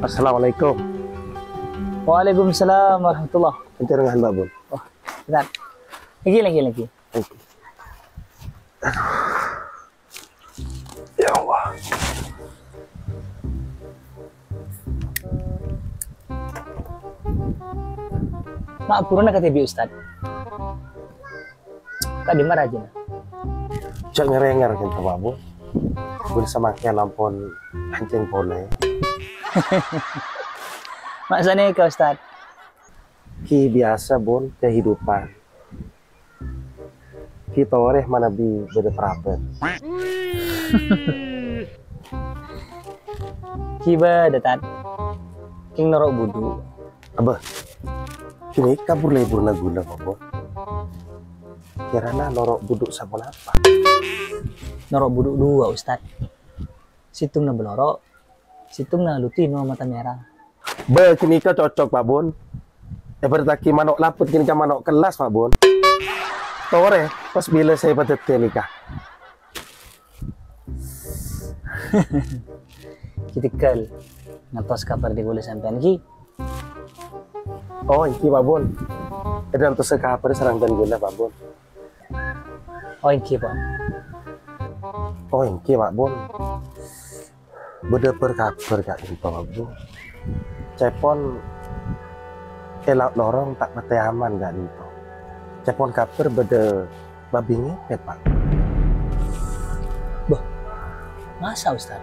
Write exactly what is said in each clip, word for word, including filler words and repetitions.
Assalamualaikum. Waalaikumsalam warahmatullah. Entar ngahan, Pak Bun. Oh, bentar. Lagi, lagi, lagi. Oke. Ya Allah. Ma' buruna kadhibi', Ustad. Tadhimma rajina? Ca'na ngèr-ngèr ghânto, Pak Bun. Bun samangkèn ampon kancèng polè. Ma' sanèka, Ustad? Ghi biyasa, Bun, kehidupan. Ghi torè manabi bâdâ parabân. Ghi bâdâ, Tad. Kèng noro' budhu'. Abbâ, ghânèka bur-lebbhurrâ ghulâ, Pak Bun. Kèrana noro' budhu' saponapa? Noro' budhu' duwâ', Ustad. Sèttongnga bâloro', sèttongnga lutino mata mèra. Bâ, ghânèka cocok, Pak Bun. Èbhârâttaghi mano' lapet ghânèka mano' kellas, Pak Bun. Torè, pas bilâ sè èpadhâddhi nèka. Ghi tèghâl, ngantos kabhâr dâri kaulâ sampèyan, ghi. Oh, èngghi, Pak Bun. Èdântosè kabhâr sareng bân kaulâ, Pak Bun. Oh, èngghi, Pak. Oh, èngghi, Pak Bun. Bâdâ bâr-kabhâr ka'dinto, Pak Bun. Ca'èpon è lao' lorong ta' patè aman ka'dinto. Ca'èpon kabhâr bâdâ babi ngepet, Pak. Bâh, masa, Ustad?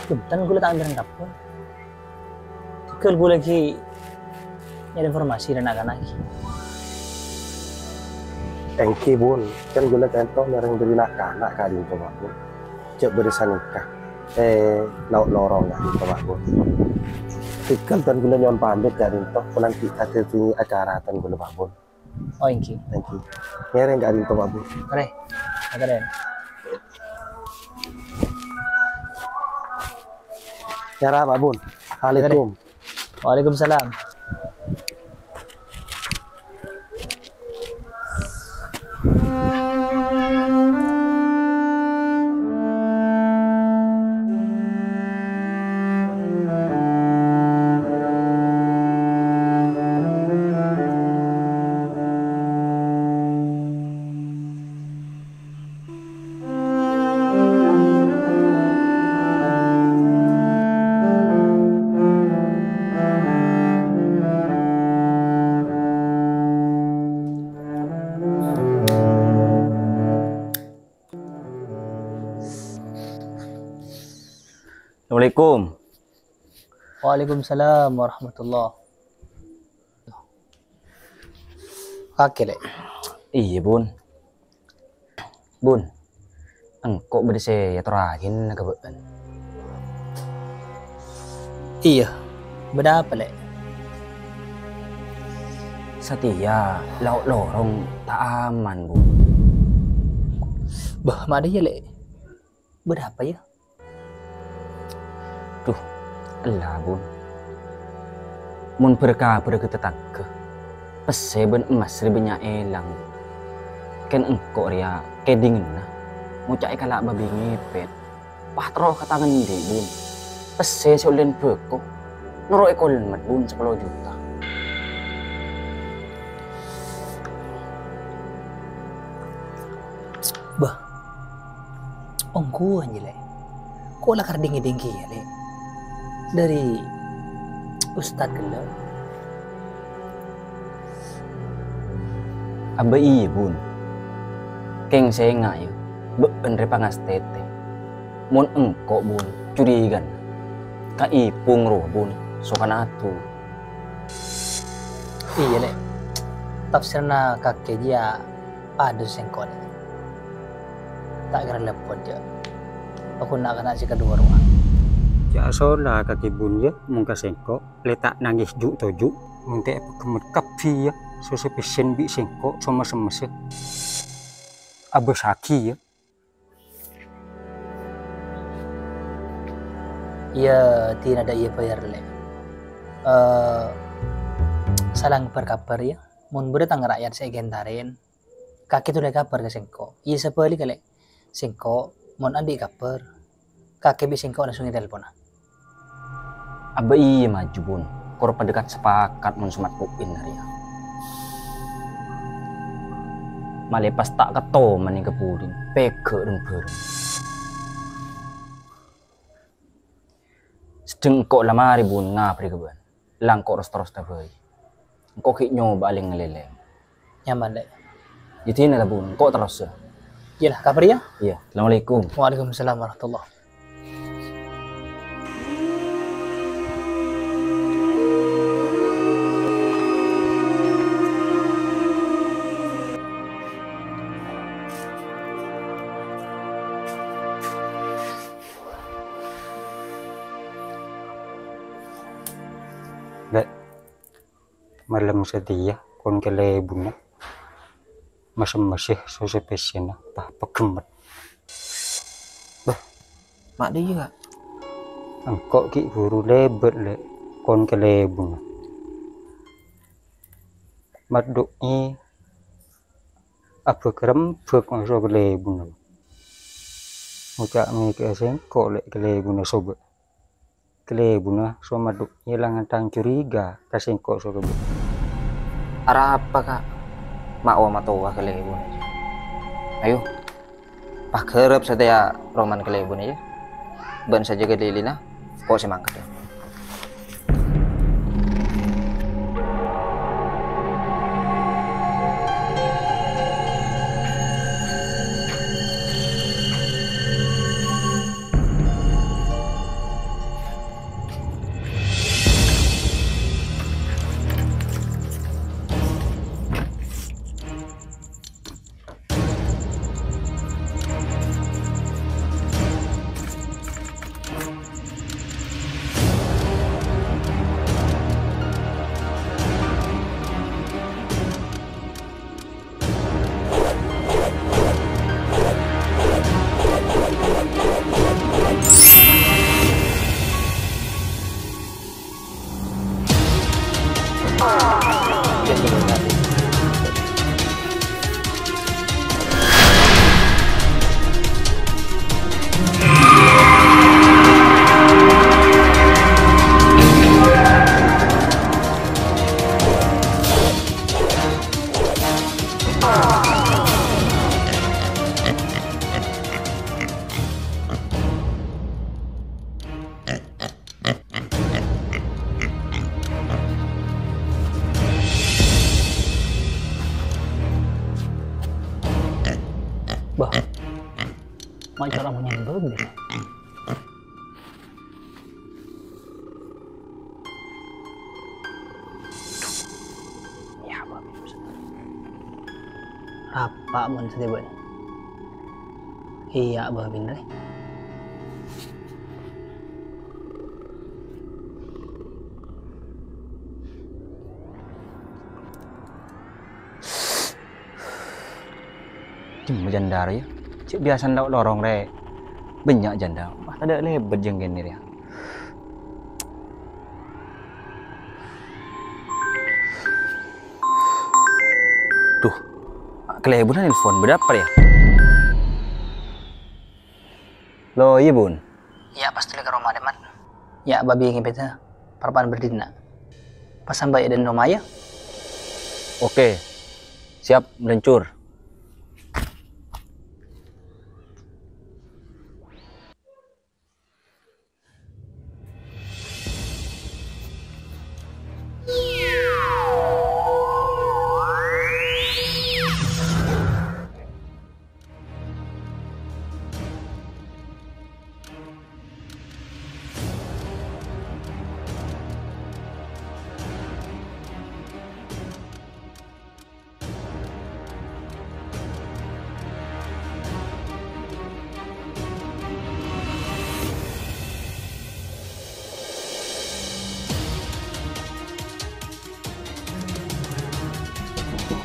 Bhunten, kaulâ ta' nderrèng kabhâr. Tèghâl kaulâ ghi nyarè informasi dâri na'-kana' ghi. Èngghi, Bun. Kan kaulâ ka'dinto nyarèng dâri na'-kana' ka'dinto, Pak Bun. Jhâ' bâdâ sanèka. È lao' lorong ka'dinto, Pak Bun. Tèghâl, tan kaulâ nyo'on pamit ka'dinto. Polana ghi' kadhâddhi acara tan kaulâ, Pak Bun. Oh, èngghi. Èngghi. Ngèrèng ka'dinto, Pak Bun. Arè. Atarèn. Nyara, Pak Bun. Assalamualaikum. Waalaikumsalam. Assalamualaikum. Waalaikumsalam warahmatullah. Kakè, Lè'. Iyâ, Bun. Bun, engko' bâdâ sè èatorraghina ka bâ'na. Iyâ, bâdâ apa, Lè'? Satèya lao' lorong ta' aman, Bun. Bâh, ma' dâ' iyâ, Lè'. Bâdâ apa, yâ? Dhu, ella, Bun. Mon bâr-kabâr ka tatangghâ, pèssè bân emmas rè bânnya' èlang. Kèng engko' rèya kèdhinganna, ngoca' èkala' babi ngepet. Pas terro ka tangan andi', Bun. Pèssè sè ollèna bhâko, noro' èkolmet, Bun, sapolo juta. Bâh, ongghuwân, yâ, Lè'. Ko' la kar dhing-ngèdhing kèya, Lè'. Dâri Ustad ghellâ'. Abbâ iyâ, Bun. Kèng sènga', yâ, bâ'na rè pangastètè. Mon engko', Bun, curigana, kaèpong rowa, Bun, sokanatu. Iyâ, Lè'. Tafsirna kakè jiyâ padâ sèngko', Lè'. Ta' kèra leppot, jâ'. Pokok na'-kana' sè kaduwâ rowa. Jâ' sola kakè, Bun, yâ, mon ka sèngko', Lè', ta' nangès ju'-toju'. Mon ta' èpaghemmet kabbhi, yâ, sè sè pèssèn bi' sèngko' somma-semmessa. Abâssaghi, yâ. Iyâ, dinah dâ' iyâ bâjâr, Lè'. Eh, salang bâr-kabâr, yâ. Mon bâdâ tang ra'yat sè èghântè'è, kakè tolè kabâr ka sèngko'. Iyâ, sabhâligghâ, Lè'. Sèngko', mon andi' kabâr, kakè bi' sèngko' langsung ètelponna. Abâ iyâ maju, Bun. Kor padâ kan sapakat mon somat po'in arèya. Malè pas ta' katto manèka budina, pèghâ' rèng-bhâreng. Sedheng engko' la marè, Bun, ngabrè ka bâ'na. La engko' ros-terros tabâi. Engko' ghi' nyobâ lèng-ngalèlèng. Nyaman, Lè'. Jâdiyâ la, Bun, engko' terros, yâ. Iyâ la, kabhâr, yâ? Iyâ. Assalamualaikum. Waalaikumsalam warahmatullah. Lè', malem satèya kon kalèbunna. Mas-messè so-sopèssèna, pa-, paghemmet. Bâh, ma' dhiyâ, Ka'? Engko' ghi' buru lèbât, Lè', kon kalèbunna. Maddu'i abâk-rembâk so kalèbunna. Ngoca' mèghâ sèngko', Lè', kalèbunna sobâ'. Kalèbunna so maddu'i langan tang curiga ka sèngko' so kabâ. Arapa, Ka'? Ma' omatowa kalèbunna. Ayo, paghârâp satèya romana kalèbunna, yâ. Bân sajâgâ lilina, ko' sè mangkat, yâ. Bâh, ma' cara monyèn bâghi. Iyâ, bâghi. Rapa mon satèya bâ'na? Iyâ, bâghi, Lè'. Dimma jhândhâ rèya? Cè' biyasana lo-, lorong rè bânnya' jhândhâ. Wah, tadâ' lèbât jhâng kènè rèya. Duh, kalèbunna nelpon, bâdâ apa rèya? Lo, iyâ, Bun. Iyâ, pas dhuli ka roma, Mat. Iyâ, bâbi ngèpèdhâ, parappa'na bâdâ dinna'. Pas sambâ' è dâlem roma, yâ. Oke. Siap, meluncur.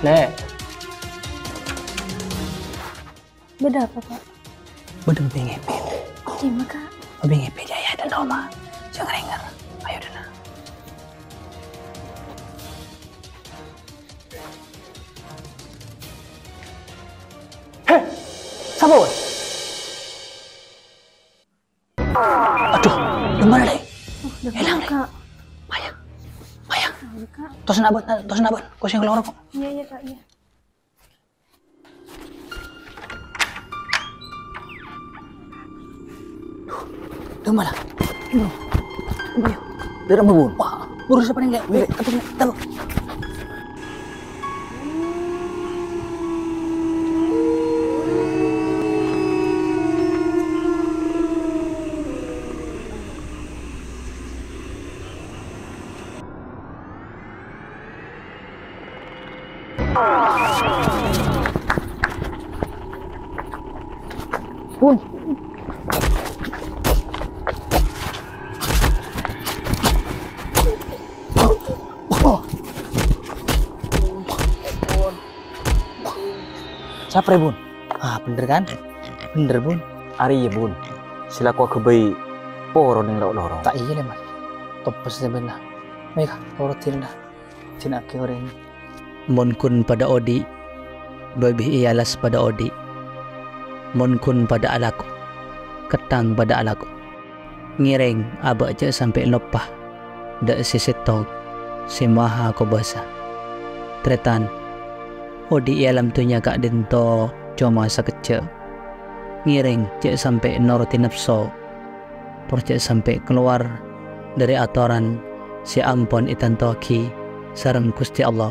Lè'. Bâdâ apa, Pak? Bâdâ bâbi ngèpèdhâ. Dimma, Kak? Bâbi ngèpèdhâ è dâlem roma. Jhâng rèngèr. Ayo, dâna. He! Sapa, wè? Aduh, dimma, Lè'? Oh, udah, Èlang, Lè'. Kak. Tos na', Bun, tos na', Bun. Kosèng kalowar, kok. Iyâ, iyâ, Kak, iyâ. Dâ' emma la? Ayo. Ayo. Dâ' emma, Bun? Wah, buru sapa nèng, Lè'? Lè', tapi, tapi. Bun. Saprè, Bun? Ah, bhender, kan? Bhender, Bun. Arèya, Bun. Sè la kowa ghâbây poro nèng ro'-lorong. Ta' iyâ, Lè', Mas. Topes sè bânna. Mè' ka, lorot dina. Dina'aghi orèng. Mon ghun padâ odi', bâbi èalas padâ odi'. Mon ghun padâ alako, ketthang padâ alako. Ngèrèng abâ' jhâ' sampè' loppa dâ' sè sèttong sè maha kobâsa. Tarètan, odi' è alam dhunnya ka'dinto coma sakejjhâ'. Ngèrèng jhâ' sampè' noroddhi napso, por jhâ' sampè' kalowar dâri atoran sè ampon ètantowaghi sareng Ghustè Allah,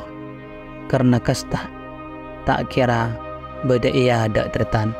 karna kasta ta' kèra bâdâ è adâ' tarètan.